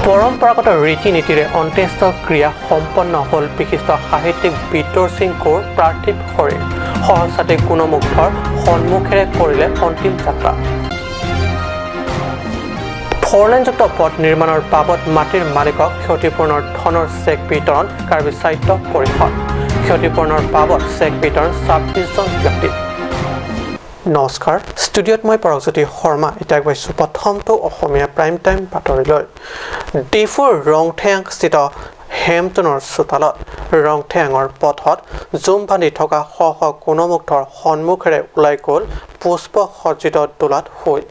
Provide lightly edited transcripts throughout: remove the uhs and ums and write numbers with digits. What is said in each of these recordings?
পৰম্পৰাগত ৰীতি নীতিৰে অন্ত্যেষ্টিক্ৰিয়া সম্পন্ন হ'ল বিশিষ্ট সাহিত্যিক বিদ্যুৰ সিং কৌৰ পাৰ্থিৱ শৰীৰ। সহস্ৰাধিক গুণমুগ্ধৰ সন্মুখেৰে কৰিলে অন্তিম যাত্ৰা। ফ'ৰলেনযুক্ত পথ নিৰ্মাণৰ বাবদ মাটিৰ মালিকক ক্ষতিপূৰণৰ ধনৰ চেক বিতৰণ কাৰ্বি স্বায়ত্ত পৰিষদ। ক্ষতিপূৰণৰ বাবদ চেক বিতৰণ 26জন ব্যক্তি। নমস্কাৰ, ষ্টুডিঅ'ত মই পৰগজ্যোতি শৰ্মা। এতিয়া গৈছোঁ প্ৰথমটো অসমীয়া প্ৰাইম টাইম বাতৰিলৈ। ডিফুৰ ৰংথেয়াংস্থিত হেমটনৰ চোতালত ৰংথেয়াঙৰ পথত জুম বান্ধি থকা শ শ গুণমুগ্ধৰ সন্মুখেৰে ওলাই গ'ল পুষ্প সজ্জিত দোলাত শুই।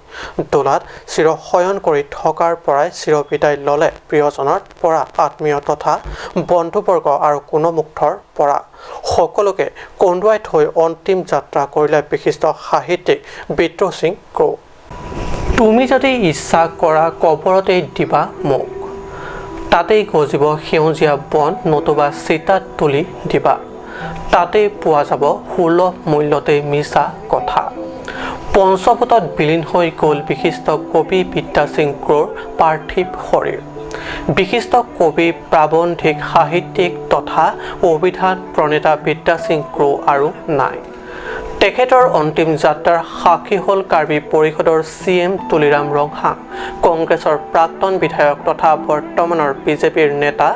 দোলাত চিৰশয়ন কৰি থকাৰ পৰাই চিৰবিদায় ল'লে প্ৰিয়জনৰ পৰা, আত্মীয় তথা বন্ধুবৰ্গ আৰু গুণমুগ্ধৰ পৰা। সকলোকে কন্দুৱাই থৈ অন্তিম যাত্ৰা কৰিলে বিশিষ্ট সাহিত্যিক বিদ্ৰোহ সিং ক্ৰ। তুমি যদি ইচ্ছা কৰা, কবৰতেই দিবা মোক, তাতেই গজিব সেউজীয়া বন, নতুবা চিতাত তুলি দিবা, তাতেই পোৱা যাব সুলভ মূল্যতেই মিছা কথা। পঞ্চভূতত বিলীন হৈ গ'ল বিশিষ্ট কবি বিদ্যাসিং ক্ৰ'ৰ পাৰ্থিৱ শৰীৰ। বিশিষ্ট কবি, প্ৰাবন্ধিক, সাহিত্যিক তথা অভিধান প্ৰণেতা বিদ্যাসিং ক্ৰ' আৰু নাই। তেখেতৰ অন্তিম যাত্ৰাৰ সাক্ষী হ'ল কাৰ্বি পৰিষদৰ চি এম তুলিৰাম ৰংহাং, কংগ্ৰেছৰ প্ৰাক্তন বিধায়ক তথা বৰ্তমানৰ বিজেপিৰ নেতা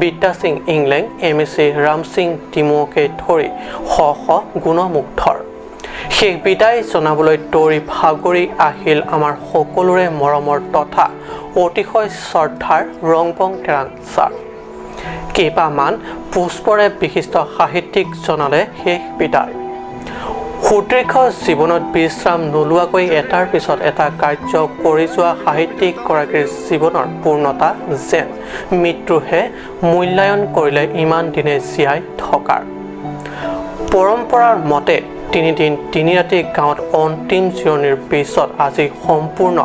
Bidyasing Engleng, M A C Ram Singh ডিমুকে ধৰি শ শ গুণমুগ্ধৰ। শেষ বিদায় জনাবলৈ দৌৰি ভাগৰি আহিল আমাৰ সকলোৰে মৰমৰ তথা অতিশয় শ্ৰদ্ধাৰ ৰংবং তেৰাং ছাৰ। কেইপাহমান পুষ্পৰে বিশিষ্ট সাহিত্যিক জনালে শেষ বিদায়। সুদীৰ্ঘ জীৱনত বিশ্ৰাম নোলোৱাকৈ এটাৰ পিছত এটা কাৰ্য কৰি যোৱা সাহিত্যিকগৰাকীৰ জীৱনৰ পূৰ্ণতা যেন মৃত্যুহে মূল্যায়ন কৰিলে ইমান দিনে জীয়াই থকাৰ। পৰম্পৰাৰ মতে 3 দিন 3 ৰাতি গাঁৱত অন্তিম জিৰণিৰ পিছত আজি সম্পূৰ্ণ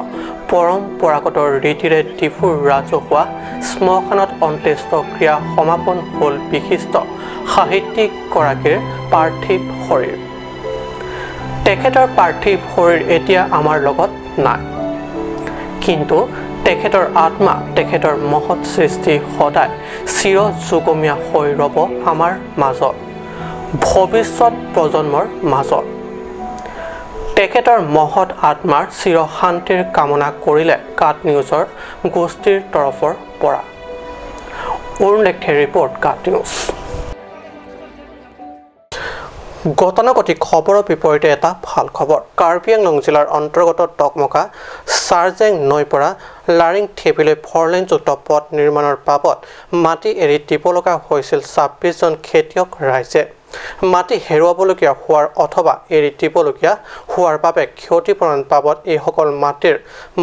পৰম্পৰাগত ৰীতিৰে ডিফুৰ ৰাজহুৱা শ্মশানত অন্ত্যেষ্টিক্ৰিয়া সমাপন হ'ল বিশিষ্ট সাহিত্যিকগৰাকীৰ পাৰ্থিৱ শৰীৰ। তেখেতৰ পাৰ্থিৱ শৰীৰ এতিয়া আমাৰ লগত নাই, কিন্তু তেখেতৰ আত্মা, তেখেতৰ মহৎ সৃষ্টি সদায় চিৰযুগমীয়া হৈ ৰ'ব আমাৰ মাজত, ভৱিষ্যত প্ৰজন্মৰ মাজত। তেখেতৰ মহৎ আত্মাৰ চিৰশান্তিৰ কামনা কৰিলে কাট নিউজৰ গোষ্ঠীৰ তৰফৰ পৰা। অৰুণ লেখে ৰিপৰ্ট, কাট নিউজ। গতানুগতিক খবৰৰ বিপৰীতে এটা ভাল খবৰ। কাৰ্বি আংলং জিলাৰ অন্তৰ্গত টকমকা চাৰজেং নৈৰ পৰা লাৰিং থেপিলৈ ফৰলেনযুক্ত পথ নিৰ্মাণৰ বাবদ মাটি এৰি দিব লগা হৈছিল 26জন খেতিয়ক ৰাইজে। মাটি হেৰুৱাবলগীয়া হোৱাৰ অথবা এৰি দিবলগীয়া হোৱাৰ বাবে ক্ষতিপূৰণ বাবদ এইসকল মাটিৰ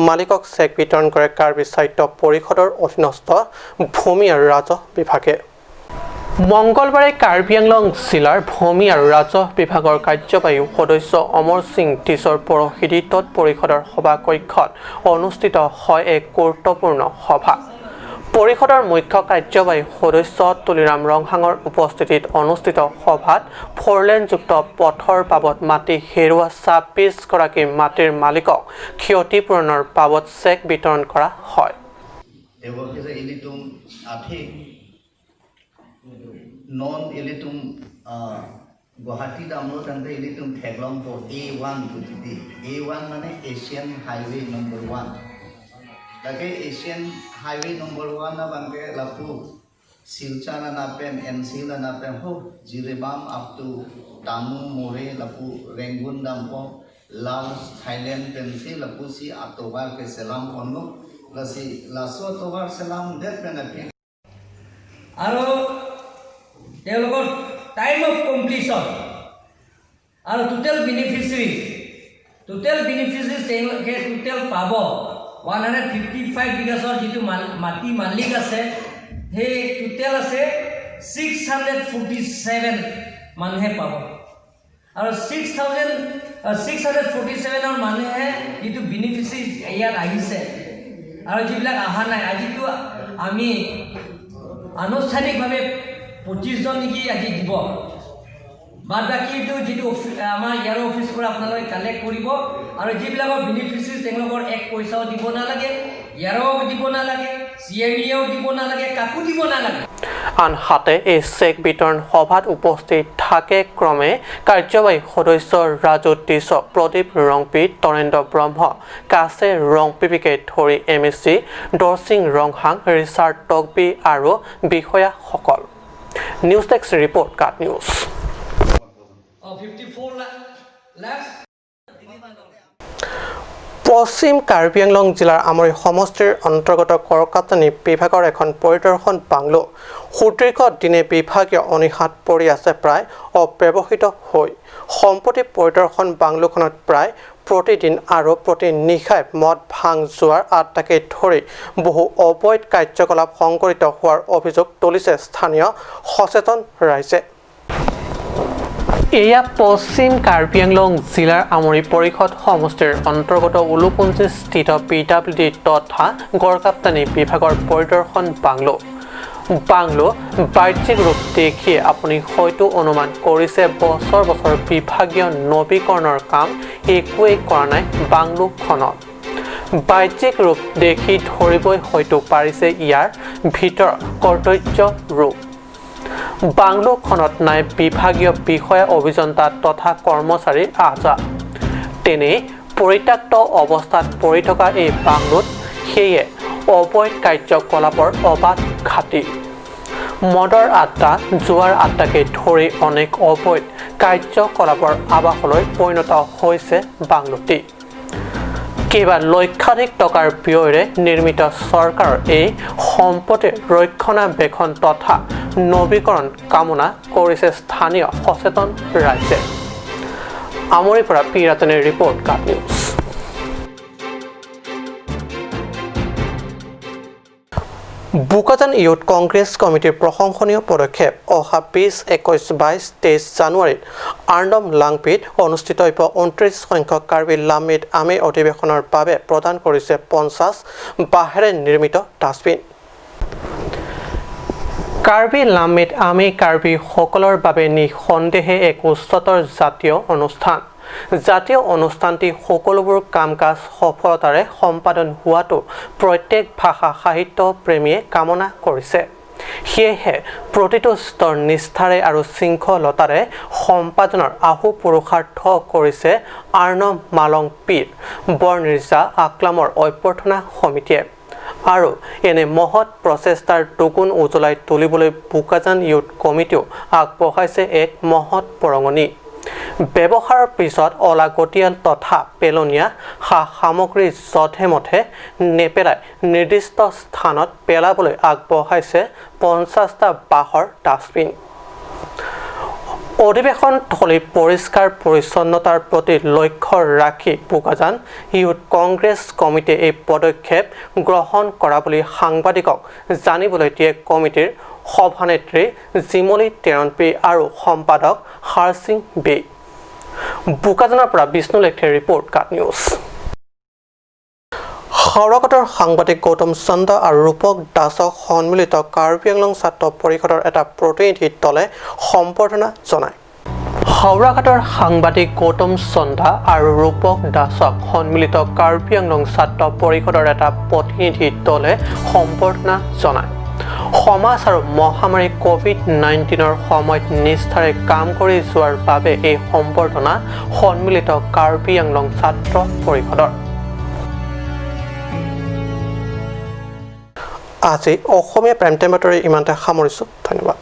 মালিকক চেক বিতৰণ কৰে কাৰ্বি স্বায়ত্ত পৰিষদৰ অধীনস্থ ভূমি আৰু ৰাজহ বিভাগে। মংগলবাৰে কাৰ্বি আংলং জিলাৰ ভূমি আৰু ৰাজহ বিভাগৰ কাৰ্যবাহী সদস্য অমৰ সিং টিছৰ পৌৰোহিত্যত পৰিষদৰ সভাকক্ষত অনুষ্ঠিত হয় এক গুৰুত্বপূৰ্ণ সভা। পৰিষদৰ মুখ্য কাৰ্যবাহী সদস্য তুলিৰাম ৰংহাঙৰ উপস্থিতিত অনুষ্ঠিত সভাত ফ'ৰলেনযুক্ত পথৰ বাবদ মাটি হেৰুওৱা 26গৰাকী মাটিৰ মালিকক ক্ষতিপূৰণৰ বাবদ চেক বিতৰণ কৰা হয়। Evo ilitum athi non ilitum Guwahati damlo tante ilitum theglong po A1 বুজিদি। A1 মানে এছিয়ান হাইৱে নম্বৰ 1। তাকে এছিয়ান হাইৱে নম্বৰ 1 না বাংকে লাপু শিলচাৰ নাপেম, এনচিল নাপেম ho Jiribam up to Tamu, Moreh লাপু Rangoon দামপ Laos, Thailand pencil লাপু C আটোবাৰ কে সেলাম পন্নো লাসি লাসো আটোবাৰ সেলাম দেত পেন। আৰু তেওঁলোকৰ টাইম অফ কমপ্লিশ্যন আৰু টোটেল বেনিফিচিয়াৰিজ তেওঁলোকে টোটেল পাব 155 বিঘাছৰ যিটো মাটি মালিক আছে, সেই টোটেল আছে 647 মানুহে পাব। আৰু 6647ৰ মানুহে যিটো বেনিফিচিয়াৰী ইয়াত আহিছে আৰু যিবিলাক অহা নাই, আজিতো আমি আনুষ্ঠানিকভাৱে 25জন নেকি আজি দিব। বাদ বাকীটো যিটো আমাৰ ইয়াৰ অফিচ পৰা আপোনালোকে কালেক্ট কৰিব। আৰু যিবিলাকৰ বেনিফিচিয়াৰী, তেওঁলোকৰ এক পইচাও দিব নালাগে, ইয়াৰো দিব নালাগে। চি এম ইয়েও দিব নালাগে, কাকো দিব নালাগে। আনহাতে এই চেক বিতৰণ সভাত উপস্থিত থাকে ক্ৰমে কাৰ্যবাহী সদস্য ৰাজু টিছ, প্ৰদীপ ৰংপি, তৰেন্দ্ৰ ব্ৰহ্ম, কাছে ৰংপিপিকে ধৰি M S C Dorsing Ronghang, Richard Tokbi আৰু বিষয়াসকল। News desk report, Ghat news. 54 lakhs. পশ্চিম কাৰ্বি আংলং জিলাৰ আমৰি সমষ্টিৰ অন্তৰ্গত কৰকাটানি বিভাগৰ এখন পৰিদৰ্শন বাংলো সুদীৰ্ঘ দিনে বিভাগীয় অনীহাত পৰি আছে প্ৰায় অব্যৱহৃত হৈ। সম্প্ৰতি পৰিদৰ্শন বাংলোখনত প্ৰায় প্ৰতিদিন আৰু প্ৰতি নিশাই মদ ভাং যোৱাৰ আড্ডাকে ধৰি বহু অবৈধ কাৰ্যকলাপ সংঘটিত হোৱাৰ অভিযোগ তুলিছে স্থানীয় সচেতন ৰাইজে। এয়া পশ্চিম কাৰ্বি আংলং জিলাৰ আমৰি পৰিষদ সমষ্টিৰ অন্তৰ্গত উলুপুঞ্জীস্থিত পি ডাব্লিউ ডি তথা গড়কাপ্তানি বিভাগৰ পৰিদৰ্শন বাংলো। বাংলো বাহ্যিক ৰূপ দেখিয়ে আপুনি হয়তো অনুমান কৰিছে বছৰ বছৰ বিভাগীয় নৱীকৰণৰ কাম একোৱেই কৰা নাই বাংলোখনত। বাহ্যিক ৰূপ দেখি ধৰিবই হয়তো পাৰিছে ইয়াৰ ভিতৰৰ কৰ্তব্য ৰূপ। বাংলোখনত নাই বিভাগীয় বিষয়া অভিযন্তা তথা কৰ্মচাৰীৰ আহ-যাহ। তেনে পৰিত্যক্ত অৱস্থাত পৰি থকা এই বাংলোত সেয়ে অবৈধ কাৰ্যকলাপৰ অবাধ ঘাটি। মদৰ আড্ডা, জুৱাৰ আড্ডাকে ধৰি অনেক অবৈধ কাৰ্যকলাপৰ আৱাসলৈ পৰিণত হৈছে বাংলোটি। কেইবা লক্ষাধিক টকাৰ ব্যয়েৰে নিৰ্মিত চৰকাৰৰ এই সম্পত্তিৰ ৰক্ষণাবেক্ষণ তথা নৱীকৰণ কামনা কৰিছে স্থানীয় সচেতন ৰাইজে। আমৰিৰ পৰা পি ৰাজনীৰ ৰিপৰ্ট, কাট নিউজ। বোকাজান ইউথ কংগ্ৰেছ কমিটিৰ প্ৰশংসনীয় পদক্ষেপ। অহা 20, 21, 22, 23 জানুৱাৰীত আৰ্ণম লাংপিত অনুষ্ঠিত হ'ব 29 সংখ্যক কাৰ্বি লামিত আমি অধিৱেশনৰ বাবে প্ৰদান কৰিছে 50 বাঁহেৰে নিৰ্মিত ডাষ্টবিন। কাৰ্বি লামিত আমি কাৰ্বিসকলৰ বাবে নিঃসন্দেহে এক উচ্চতৰ জাতীয় অনুষ্ঠান। জাতীয় অনুষ্ঠানটি সকলোবোৰ কাম কাজ সফলতাৰে সম্পাদন হোৱাটো প্ৰত্যেক ভাষা সাহিত্য প্ৰেমীয়ে কামনা কৰিছে। সেয়েহে প্ৰতিটো স্তৰ নিষ্ঠাৰে আৰু শৃংখলতাৰে সম্পাদনৰ আহু পুৰুষাৰ্থ কৰিছে আৰ্ণম মালং পীৰ বৰনিৰ্জা আকলামৰ অভ্যৰ্থনা সমিতিয়ে। আৰু এনে মহৎ প্ৰচেষ্টাৰ দুগুণ উজ্বলাই তুলিবলৈ বোকাজান ইউথ কমিটিও আগবঢ়াইছে এক মহৎ বৰঙণি। ব্যৱহাৰৰ পিছত অলাগতিয়াল তথা পেলনীয়া সা সামগ্ৰী যধে মধে নেপেলাই নিৰ্দিষ্ট স্থানত পেলাবলৈ আগবঢ়াইছে 50টা বাঁহৰ ডাষ্টবিন। অধিৱেশনথলী পৰিষ্কাৰ পৰিচ্ছন্নতাৰ প্ৰতি লক্ষ্য ৰাখি বোকাজান ইউথ কংগ্ৰেছ কমিটিয়ে এই পদক্ষেপ গ্ৰহণ কৰা বুলি সাংবাদিকক জানিবলৈ দিয়ে কমিটিৰ সভানেত্ৰী জিমলি টেৰণপি আৰু সম্পাদক হাৰসিং বে। বোকাজানৰ পৰা বিষ্ণু লেখেৰ ৰিপৰ্ট, কাট নিউজ। হাওৰাঘাটৰ সাংবাদিক গৌতম চন্দ্ৰ আৰু ৰূপক দাসক সন্মিলিত কাৰ্বি আংলং ছাত্ৰ পৰিষদৰ এটা প্ৰতিনিধি দলে সম্বৰ্ধনা জনায়। হাওৰাঘাটৰ সাংবাদিক গৌতম চন্দা আৰু ৰূপক দাসক সন্মিলিত কাৰ্বি আংলং ছাত্ৰ পৰিষদৰ এটা প্ৰতিনিধি দলে সম্বৰ্ধনা জনায়। সমাজ আৰু মহামাৰী কোভিড-19ৰ সময়ত নিষ্ঠাৰে কাম কৰি যোৱাৰ বাবে এই সম্বৰ্ধনা সন্মিলিত কাৰ্বি আংলং ছাত্ৰ পৰিষদৰ। আজি অসমীয়া প্ৰাইম টাইম বাতৰি ইমানতে সামৰিছোঁ। ধন্যবাদ।